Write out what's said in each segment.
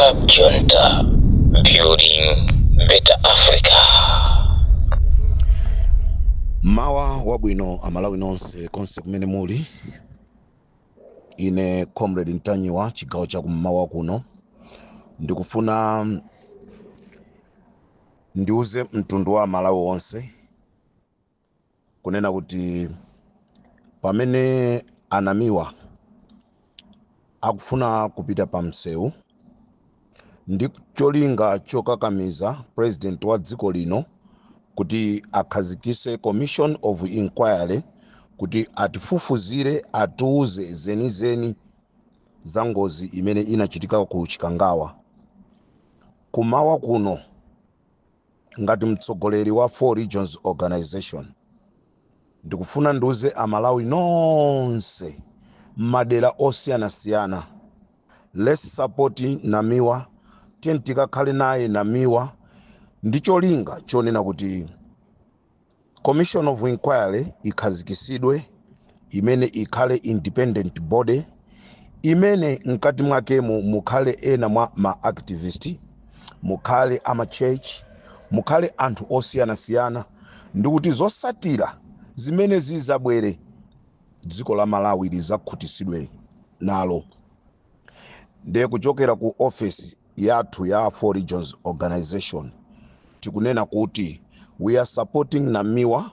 Club Junta, building better Africa. Mawa wabwino Amalawi nonse konse kumene muli. Ine Comrade Ntanyiwa, chigawo cha kummawa kuno, ndikufuna ndiuze mtundu wa Amalawi wonse kunena kuti pamene anamiwa akufuna kupita pa msewu ndi cholinga chokakamiza president wa dziko lino kuti akhazikise commission of inquiry kuti atifufuzire, atiuze zenizeni za ngozi imene inachitika ku Chikangawa, kumawa kuno ngati mtsogoleri wa Four Regions Organization ndikufuna ndiuze Amalawi nonse m'madera osiyanasiyana, let's support Namiwa. Tiye tikakhale naye Namiwa ndi cholinga chonena kuti commission of inquiry ikhazikisidwe, imene ikhale independent body, imene mkati mwakemo mukhale ena mwa ma activist, mukhale ama church, mukhale anthu osiyanasiyana, ndikuti zosatira zimene zizabwere dziko la Malawi lizakhutisidwe nalo. Ndiye kuchokera ku office yathu ya Four Regions Organization tikunena kuti we are supporting Namiwa,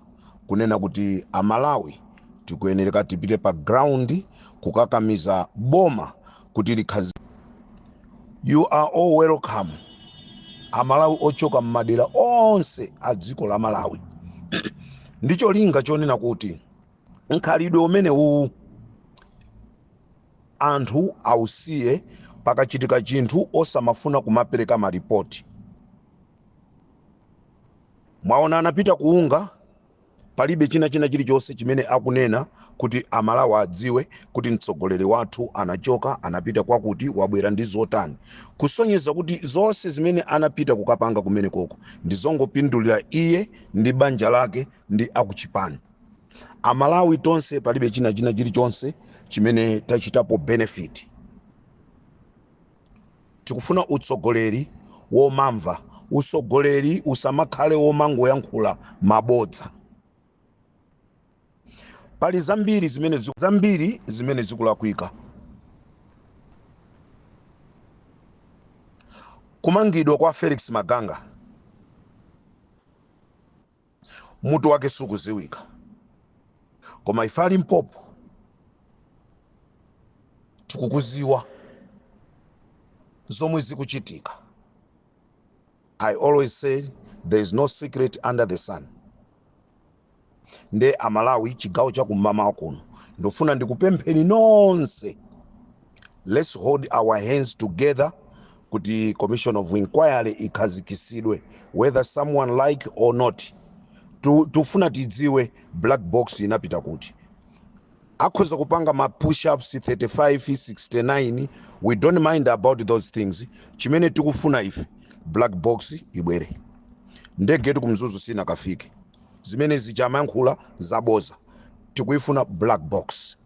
kunena kuti Amalawi tikuyenereka tipite pa ground kukakamiza boma kuti likhazi. You are all welcome, Amalawi ochoka m'madera onse a dziko la Malawi, ndi cholinga chonena kuti nkhalidwe umene uwu anthu ausiye. Pakachitika chinthu osamafuna kumapereka maripoti. Mwaona anapita kuunga, palibe china chilichonse chimene akunena kuti Amalawi adziwe kuti mtsogoleri wathu anachoka, anapita kwakuti, wabwera ndi zotani, kusonyeza kuti zonse zimene anapita kukapanga kumene koko ndi zongopindulira iye ndi banja lake ndi akuchipani. Amalawi tonse palibe china chilichonse chimene tachitapo benefit. Tikufuna utsogoleri womamva, utsogoleri usamakhale womangoyankhula mabodza. Pali zambiri zimene zikulakwika. Kumangidwa kwa Felix Maganga, mutu wake sukuziwika, koma ife a Limpopo tikukuziwa zomwe zikuchitika. I always say there is no secret under the sun. Nde Amalawi, chigawo chakummawa kuno ndofuna ndikupempheni nonse, let's hold our hands together kuti commission of inquiry ikhazikisidwe, whether someone like or not. Tufuna tidziwe black box inapita kuti. Akhoza kupanga ma push-ups 35 69, we don't mind about those things. Chimene tikufuna ife, black box ibwere. Ndege kumzuzu sinakafike, zimene zichamayankhula zaboza. Tikuifuna black box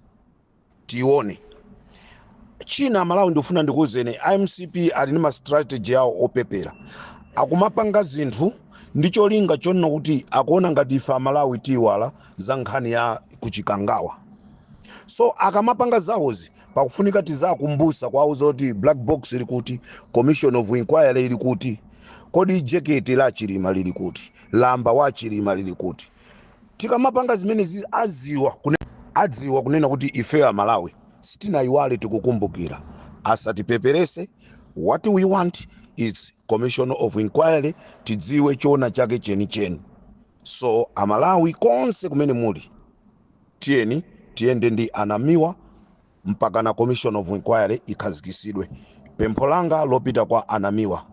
tione. China, Malawi, ndikufuna ndikuwuzeni, MCP ali ndi ma strategy yawo opepera. Akumapanga zinthu ndi cholinga chonena kuti akuona ngati ife Amalawi tiyiwala za nkhani ya kuchikangawa. So akamapanga zawozi pakufunika tizakumbusa, kwauza kuti black box ili kuti, commission of inquiry ili kuti, kodi jeketi la Chilima lili kuti, lamba wa Chilima lili kuti. Tikamapanga zimenezi adziwa kunena kuti ifeyo Amalawi sitinayiwale, tikukumbukira. Asatipeperese. What we want is commission of inquiry, tidziwe choona chake chenicheni. So Amalawi konse kumene muli, tiyeni tiyende ndi Anamiwa mpaka na commission of inquiry ikhazikisidwe. Pempho langa lopita kwa Anamiwa,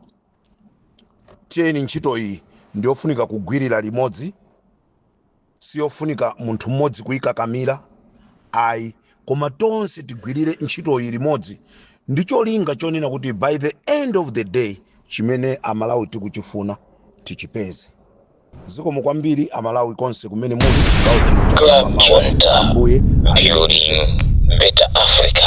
tiyeni, ntchito iyi ndiyofunika kugwirira limodzi, siyofunika munthu mmodzi kuyikakamira ayi, koma tonse tigwirire ntchito iyi limodzi ndi cholinga chonena kuti by the end of the day chimene Amalawi tikuchifuna tichipeze. Zikomo kwambiri, Amalawi konse kumene muli, chigawo chino cha Club kumamawa. Junta, Ambuye building better Africa.